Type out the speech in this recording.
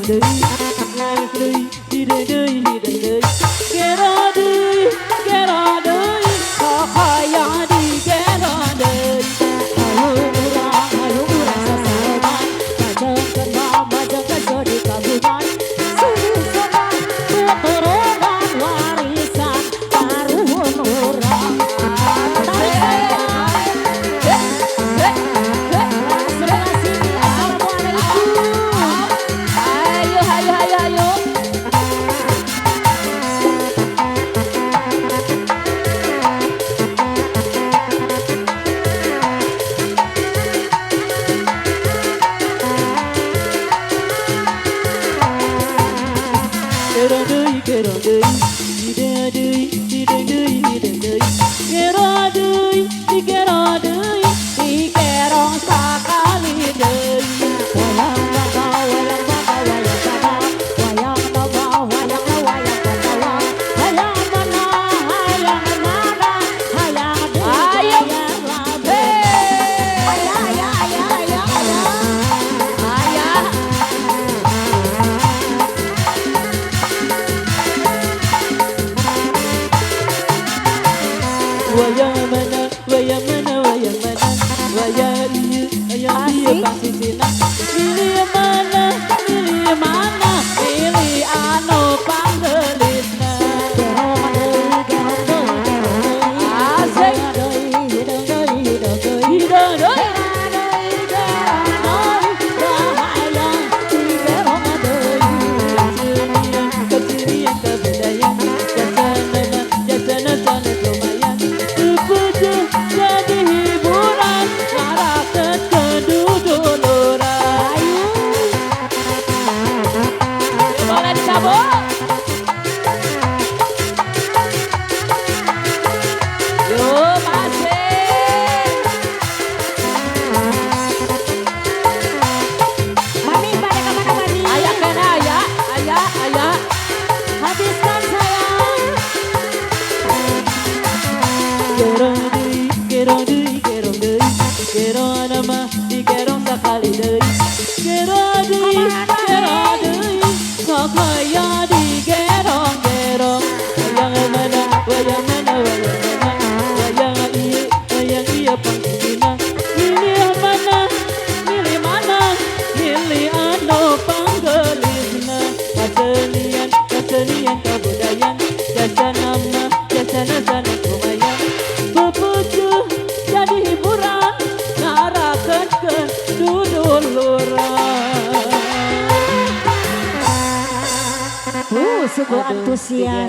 Deui, deui, hideung deui, hideung deui. Gero deui, gero deui, hohoyong digerong deui. Hayu urang, hayu urang sasalaman. Majengkeun majengkeun jadi kagungan. Susunan keturunan warisan karuhun urang. Tarik sayang. Sebelah sini, assalamualaikum. Ayo, ayo, ayo, ayo. Gero deui, gero deui, hideung deui, hideung deui, hideung deui. Gero deui, digero deui, digerong sakali deui. Wayang baba, wayang baba, wayang baba, wayang baba, wayang wayang baba, hayang mana, hayang mana, hayang Ayo. dibayar labe. Hei. Ayah, ayah, ayah, ayah, ayah. Ayah. Wayang mana, wayang mana, wayang mana, wayang ieu, hayang ieu Asik. Pangsisina. Milih mana, milih mana, milih anu panggelisna. Gerong deui, gerong deui, gerong deui. Asik. Hideung deui, hideung deui, hideung deui. Hideung deui. Gerong deui, gerong deui, hayang digerong deui. Kesenian, kesenian kebudayaan, jasa nama, jasa sana lumayan. Tupuju jadi hiburan, ngarakeun duduluran. Boleh dicabut. Yo, masih. Mami, pada kemana mami? Ayah kena, ayah, ayah, ayah. Habiskan sayang. Gerong deui, gerong deui, gerong deui. Gerong nama digerong sakali deui. Gerong deui, gerong deui, sok hoyong digerong-gerong. Wayang mana, wayang mana, wayang mana, wayang ieu, wayang ieu pangsisina. Milih mana, milih mana, milih anu panggelisna. Kesenian, kesenian kebudayaan, jasa nama, jasa sana lumayan. Pepuju jadi hiburan, ngarakeun duduluran. Sungguh Aduh, antusias.